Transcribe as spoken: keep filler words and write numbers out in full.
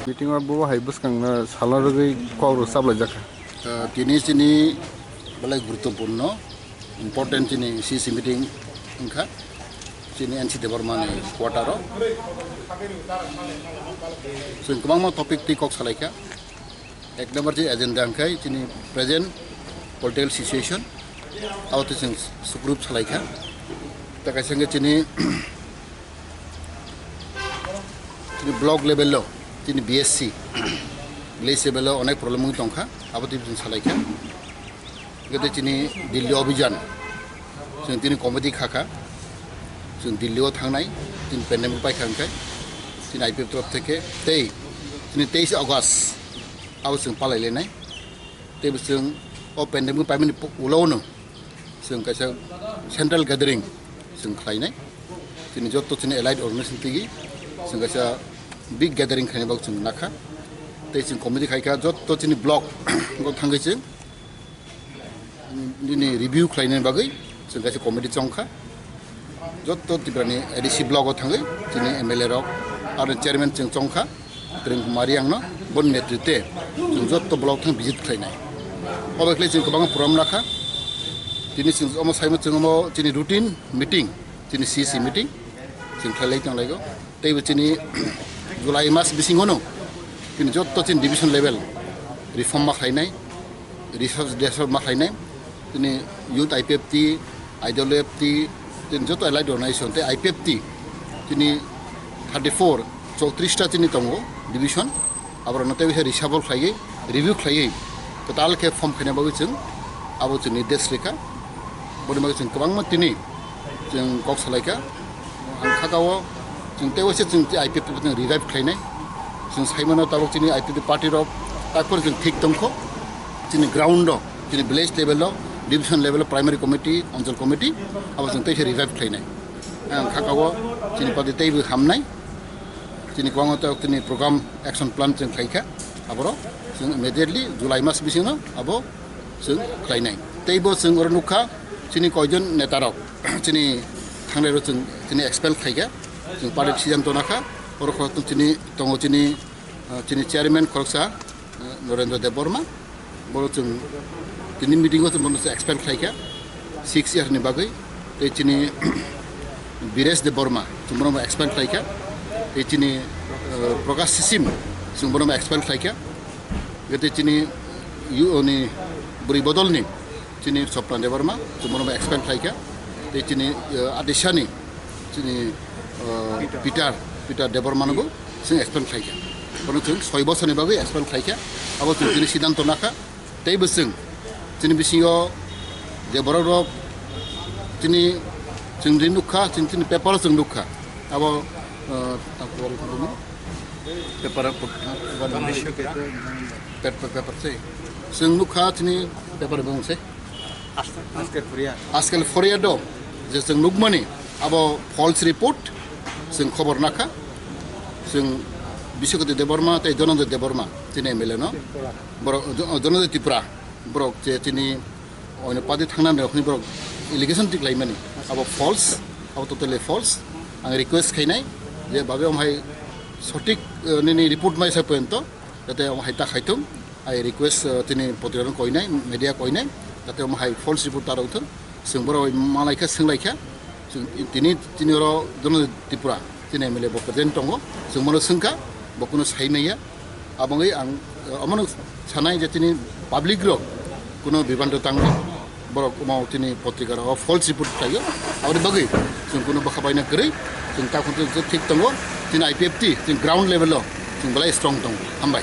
Meeting o bo hai bwskang no salo rwgwi kok rw chaplai jak kha. Ah, tini chini belai guruttopurno, important chini C C meeting wngkha chini N C Debbarma ni quarter o. Chwng kwbangma topic twi kok salai kha. Ek number chini agenda hwnkhe chini present political situation, abo twi chwng sukrup salai kha. Tei kaisa hwnkhe chini Chini block level o, chini B S C, village level o onek problem wngwi tongkha, abo twi chwng salaikha. Hwnkhe tei chini Delhi Abhijan, chwng tini committee khakha, chwng Delhi o thangnai, chini pandemic paikha hwnkhe, chini I P F torof theke tei chini teis August abo chwng palailainai. Tei bo chwng o pandemic paimani ulo no chwng kaisa central gathering chwng khlainai. Chini jotto chini allied organization tigi chwng kaisa big gathering khaina bagwi chwng nakha. Tei chwng committee khaikha jotto chini block o thangwi chwng nini review khlaina bagwi chwng kaisa committee chongkha. Jotto Tripura ni A D C block o thangwi chini M L A rok aro chairman chwng chongkha. Prem Kumar Riang no boni netritwe chwng jotto block thang visit khlainai. Obo khlai chwng kwbangma program rakha. Tini chwng omo saimano chwng omo chini routine meeting, chini C C meeting chwng khlailai tonglaio. Teibo chini July mas bisingono chini jotto chini division level reform ma khlainai, research, research ma khlainai. Chini youth I P F T, I W F T, chini joto allied organization tei I P F T chini thirty four, chowtris ta chini tongo division. Aborokno tei bisa reshuffle khlaiwi, review khlaiwi kwtal khe form khaina bagwi chwng abo chwng nirdesh rikha. Boni bagwi chwng kwbangma tini chwng kok salaikha. Ang kha kao chwng tei waisa chwng I P F T bo chwng revive khlainai. Chwng saimano tabuk chini I P F T party rok takphuru chwng thik tongkho. Chini ground o, chini village level o, division level o, primary committee, anchal committee, abo chwng teisa revive khlainai. Ang kha kao chini party teibo hamnai. Chini kwbangma tei chini program action plan chwng khlaikha. Aborok chwng immediately July mas bisingo abo chwng khlainai. Teibo chwng oro nukha chini koijon netarok chini thangnai rok chwng chini expel khlaikha. Chwng party siddhanto nakha. Oro khorokthum chini tongo chini, ah, chini chairman khoroksa, ah, Narendra Debbarma. Boro chwng tini meeting o chwng bono expel khlaikha six year ni bagwi. Tei chini Biresh Debbarma chwng bono expel khlaikha. Tei chini, ah, Prakash Sisim chwng bono expel khlaikha. Tei chini U O ni bwrwi bodol ni chini Sopna Debbarma, chwng bono expel khlaikha. Tei chini, eh, Adisani, chini, eh, Peter, Peter Debbarma no bo chwng expel khlaikha. Bono chwng soi bosor ni bagwi expel khlaikha. Abo chwng chini siddhanto nakha. Tei bo chwng chini bisingo je borok rok chini chwng ri nukha, chini, chini paper o chwng nukha. Abo, eh, paper, paper, paper se. Chwng nukha chini paper bung se. Askel Foria. Askel Foria do, je chwng nukmani, abo false report, chwng khobor nakha, chwng Biswakoti Debbarma tei Dhananjay Debbarma, chini M L A no, borok, Dhananjay Tripura, borok je chini oino party thangnani rokni borok allegation tik laimani, abo false, abo totally false. Ang request khainai, je babe omhai sotik, eh, nini report mai sa poyonto, jate omhai ta khaitung. I request, uh, tini potrika rok koinai, media koinai, jate omo hai false report ta rok thung. Chwng borok bai malaikha, swnglaikha. Chwng tini, tini oro Dhananjay Tripura, tini M L A bo present tongo. Chwng bono swngkha, bo kuno sai maya. Aboni ang, uh, omono sanai je tini public rok kuno bibhanto tangma. Borok omo tini potrika rok false report khlaio. Aboni bagwi chwng kuno bwkha baina kwrwi. Chwng ta khuntu thik tongo. Tini I P F T, tini ground level o chwng belai strong tongo. Hambai.